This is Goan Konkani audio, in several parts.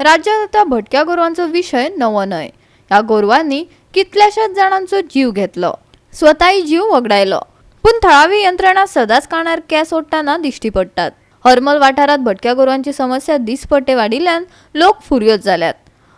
राज्यांत आतां भटक्या गोरवांचो विशय नवो न्हय. ह्या गोरवांनी कितल्याशाच जाणांचो जीव घेतलो, स्वताय जीव वगडायलो. पूण थळावी यंत्रणा सदांच कानार केंस ओडटना दिश्टी पडटात. हरमल वाठारांत भटक्या गोरवांची समस्या दिसपट्टे वाडिल्ल्यान लोक फुर्योज जाल्यात.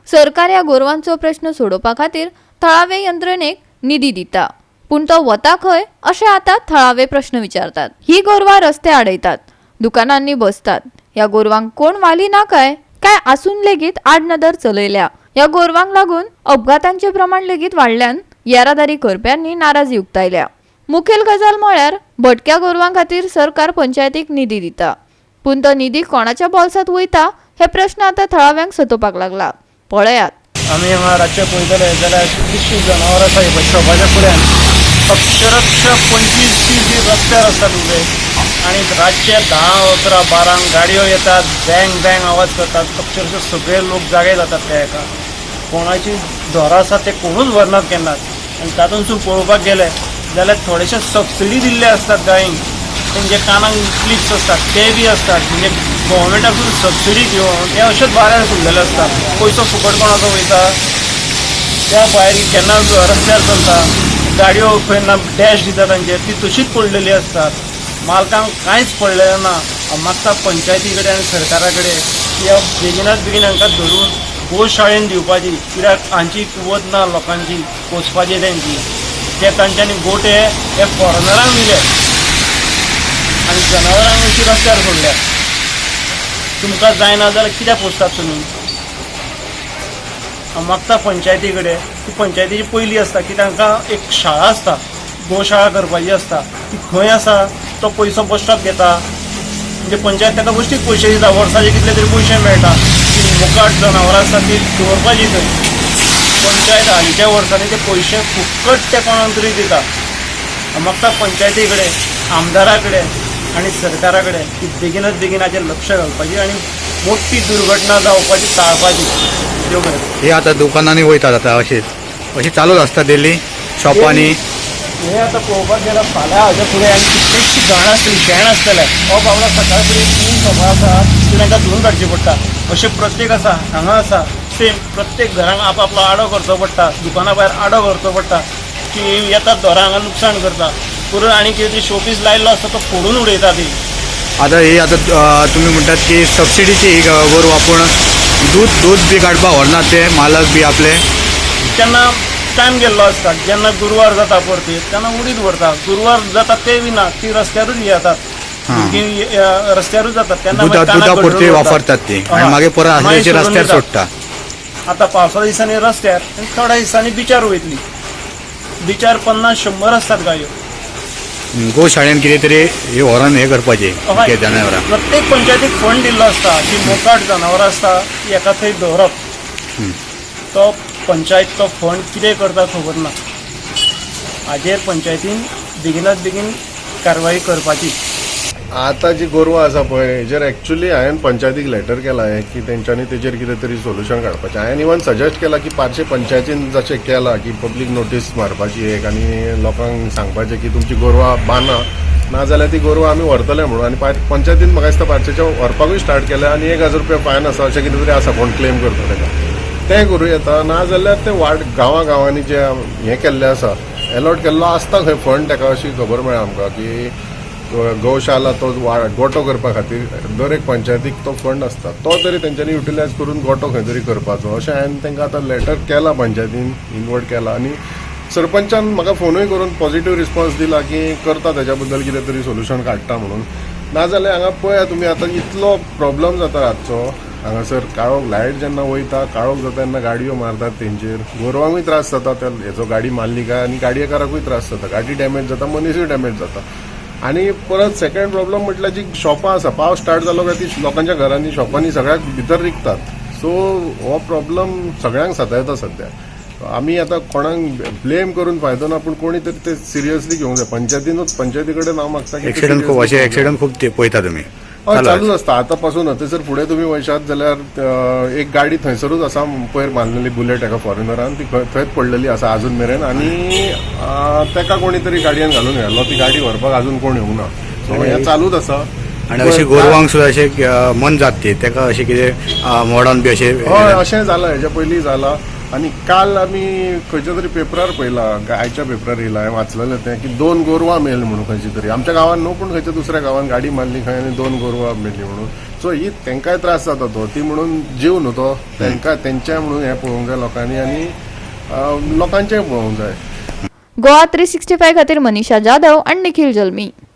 सरकार ह्या गोरवांचो प्रश्न सोडोवपा खातीर थळावे यंत्रणेक निधी दिता, पूण तो वता खंय अशें आतां थळावे प्रश्न विचारतात. ही गोरवां रस्ते आडयतात, दुकानांनी बसतात. ह्या गोरवांक कोण वाली ना काय काय आसून लेगीत आडनदर चलयल्या. ह्या गोरवांक लागून अपघातांचे प्रमाण लेगीत वाडल्यान येरादारी करप्यांनी नाराजी उक्तायल्या. मुखेल गजाल म्हळ्यार भटक्या गोरवां खातीर सरकार पंचायतीक निधी दिता, पूण तो निधी कोणाच्या बोल्सांत वयता हे प्रश्न आतां थळाव्यांक सतोवपाक लागला. पळयात. आमी हांगा रातचे पळयतले जाल्यार कितलींशीं जनावरां आसा ही शॉपाच्या फुड्यान अक्षरक्ष 25-30 बी रस्त्यार आसतात उबे आनी रातचे 10, 11, 12 गाडयो येतात, बँग बँग आवाज करतात. अक्षरशः सगळे लोक जागे जातात. त्या हेका कोणाची दोरां आसा ते कोणूच व्हरनात केन्नाच. आनी तातूंतसून पळोवपाक गेले जाल्यार थोडेशे सबसिडी दिल्ले आसतात गायींक, तेंच्या कानाक क्लिप्स आसतात ते बी आसतात. म्हणजे गव्हर्मेंटाकून सबसिडी घेवन हे अशेंच बाऱ्यार सोडलेले आसतात. पयसो फुकट कोणाचो वयता. त्या भायर केन्ना रस्त्यार चलता गाडयो, खंय ना डॅश दिता तांचेर, ती तशीच पडलेली आसतात. मालकांक कांयच पडलेलें ना. हांव मागता पंचायती कडेन आनी सरकारा कडेन की ह्या बेगिनात बेगीन हांकां धरून गोशाळेन दिवपाची, कित्याक हांची कुवत ना लोकांची पोसपाची. तेंची ते तांच्यांनी गोटे हे फॉरेनरांक दिले आनी जनावरांक अशी रस्त्यार सोडल्या. तुमकां जायना जाल्यार कित्याक पोसतात तुमी? हांव मागता पंचायती कडेन ती पंचायतीची पयली आसता की तांकां एक शाळा आसता, गोशाळा करपाची आसता, ती खंय आसा? तो पयसो बश्टोच घेता. म्हणजे पंचायत ताका बश्टीच पयशे दिता, वर्साचे कितले तरी पयशे मेळटा की मुकाट जनावरां आसता ती दवरपाची थंय. पंचायत हालींच्या वर्सांनी ते पयशे फुकट ते कोणाक तरी दिता. हांव मागता पंचायती कडेन, आमदारा कडेन आनी सरकारा कडेन की बेगिनात बेगीन हाचेर लक्ष घालपाची आनी मोठी दुर्घटना जावपाची टाळपाची. देव बरें. हे आता दुकानांनी वयतात. आतां अशीच अशी चालूच आसता डेली शॉपांनी. हे आतां पळोवपाक गेल्यार फाल्यां हाज्या फुडें आनी कितलीशी घाण आसतली, शेण आसतलें. हो बाबडो सकाळ फुडें 3 शॉपां आसा ती तांकां धुवून काडची पडटा. अशें प्रत्येक आसा, हांगा आसा सेम. प्रत्येक घरांक आप आपलो आडो करचो पडटा, दुकाना भायर आडो करचो पडटा की येतात दोरां हांगा लुकसाण करता पुरो. आनी कितें तरी शोपीस लायल्लो आसता तो फोडून उडयता ती. आता ही आता तुमी म्हणटात की सबसिडीची ही गोरवां, पूण दूध दूध बी काडपाक व्हरनात ते मालक बी आपले? तेन्ना टायम गेल्लो आसता. जेन्ना गुरवार जाता परती तेन्ना उडीत व्हरता. गुरवार जाता ते बी ना, ती रस्त्यारूच जातात. भुरगीं रस्त्यारूच जातात तेन्ना दुधा मागीर कानाक दुधा पुरती गडगड वता. वापरतात ती आनी हय. मागीर परत मागीर आसल्याची सोडून रस्त्यार दितात. सोडटा. आता पावसा दिसांनी रस्त्यार आनी थोड्या दिसांनी बिचार वयतली. बिचार 50-100 आसतात गायो. गोशाळेन कितें तरी हे व्हरोन हे करपाचे हय. जनावरां. प्रत्येक पंचायतीक फंड दिल्लो आसता की मोकाट जनावरां आसता ती एका थंय दवरप. तो पंचायत तो फंड कितें करता खबर ना. हाजेर पंचायतीन बेगिनात बेगीन कारवाई करपाची. आतां जी गोरवां आसा पळय, हेजेर एक्चुली हांवें पंचायतीक लेटर केला की तेंच्यांनी तेजेर कितें तरी सोल्युशन काडपाचें. हांवें इवन सजेस्ट केला की पार्से पंचायतीन जशें केलां की पब्लीक नोटीस मारपाची एक आनी लोकांक सांगपाचें की तुमची गोरवां बांदा, नाजाल्यार ती गोरवां आमी व्हरतले म्हणून. आनी पंचायतीन म्हाका दिसता पार्सेच्या व्हरपाकूय स्टार्ट केलें आनी 1000 रुपया फायन आसा अशें कितें तरी आसा, कोण क्लेम करता तेका तें करूं येता. नाजाल्यार ते वाड गांवां गांवांनी जे हें केल्लें आसा, एलॉट केल्लो आसता खंय फंड तेका, अशी खबर मेळ्ळा आमकां की गौशाला तो गोटो करपा खातीर दर एक पंचायतीक तो फंड आसता, तो तरी तेंच्यांनी युटिलायज करून गोटो खंय तरी करपाचो अशें हांवें तांकां आतां लेटर केला, पंचायतीन इनवर्ट केला आनी सरपंचान म्हाका फोनूय करून पॉझिटिव्ह रिस्पॉन्स दिला की करता तेच्या बद्दल कितें तरी सोल्युशन काडटा म्हणून. नाजाल्यार हांगा पळया तुमी, आतां इतलो प्रॉब्लम जाता रातचो हांगासर. काळोख, लायट जेन्ना वयता, काळोख जाता तेन्ना गाडयो मारतात तेंचेर. गोरवांकूय त्रास जाता. त्या हेचो गाडी मारली काय आनी गाडयेकाराकूय त्रास जाता, गाडी डॅमेज जाता, मनीसूय डॅमेज जाता. आनी परत सेकंड प्रॉब्लम म्हटल्यार जी शॉपां आसा, पावस स्टार्ट जालो काय ती लोकांच्या घरांनी, शॉपांनी सगळ्याक भितर रिगतात. सो हो प्रॉब्लम सगळ्यांक सतायता सध्या. आमी आतां कोणाक ब्लेम करून फायदो ना, पूण कोणी तरी ते सिरियसली घेवंक जाय. पंचायतीनूच, पंचायती कडेन हांव मागता की ते एक्सिडंट खूब seriously अशे घेवंक जाय. एक्सिडंट खूब ते पळयता तुमी? हय. चालू. चालूच आसता. आतां पासून थंयसर फुडें तुमी वयशात जाल्यार एक गाडी थंयसरूच आसा, पयर मारलेली बुलेट एका फॉरेनरान, ती थंयच पडलेली आसा अजून मेरेन. आनी तेका कोणी तरी गाडयेन घालून व्हेलो. ती गाडी व्हरपाक अजून कोण येवंक ना. सो हें चालूच आसा. आनी अशें गोरवांक सुद्दां अशें मन जात ती ताका अशें कितें मोडोन बी अशें हय, अशें जालां, हेज्या पयलीं जालां. आनी काल आमी खंयच्या तरी पेपरार पळयलां, आयच्या पेपरार येयलां, हांवें वाचलेलें तें की दोन गोरवां मेल म्हणून खंयची तरी आमच्या गांवान न्हू पूण खंयच्या दुसऱ्या गांवान गाडी मारली खंय आनी दोन गोरवां मेली म्हणून. सो ही तेंकांय त्रास जाता तो, ती म्हणून जीव न्हू तो तेंकां, तेंच्याय म्हणून हें पळोवंक जाय लोकांनी आनी लोकांचें पळोवंक जाय. गोवा 365 खातीर मनीषा जाधव आनी निखिल जल्मी.